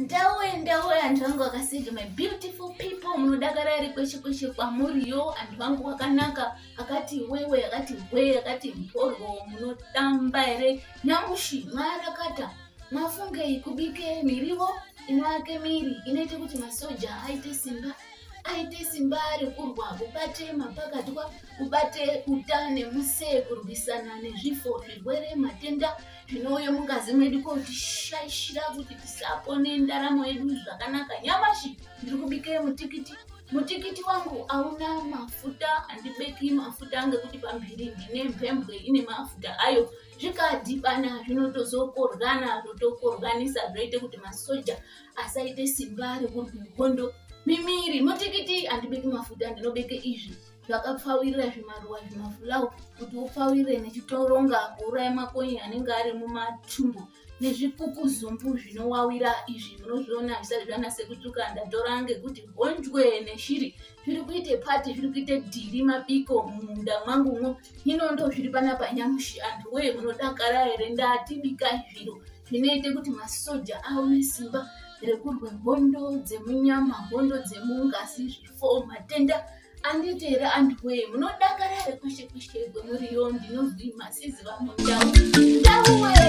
Ndawe ndawe antu vangu vakaseka my beautiful people munodakara here kweshe kweshe kwamuriyo antu vangu wakanaka akati wewe akati hwe akati mporwo munotamba here nyamushi mwarakata mwafungei kubike miriwo inoake miri inoite kuti masoja aite simba aite simba rekurwa kubate mapakatwa kubate uta nemusee kurwisana nezvifo zvirwere matenda zvinouya mungazi medu kotishaishira kuti tisapone ndaramo yedu zvakanaka nyamashi ndiri kubike mutikiti mutikiti wangu auna mafuta handibeki mafuta ngekuti pamhiri ndine mhembwe ine mafuta ayo zvikadhibana zvinotozokorgana zvotokorganisa zvoite kuti masoja asaite simba rekurwa hondo mimiri mutikiti handibeki mafuta ndinobeke izvi zvakapfawirira zvimaruwa zvimafulawu kuti upfawirire nechitoronga kuuraya makonye anenge ari mumatumbu nezvikukuzumbu zvinowawira izvi munozviona zvisati zvanase kutsvuka ndatora ngekuti honjwe neshiri zviri kuite pati zviri kuite dhiri mabiko mumunda mwangumwo hino ndo zviri panapa nyamushi antu wee munodakara here ndati bikai zviro zvinoite kuti masoja aone simba rekurwe hondo dzemunyama hondo dzemungazi zvifo matenda Anditi here antu wee munodakara here kweshe kweshe kwemuriyo ndinozwi masizi vamundau ndau wee.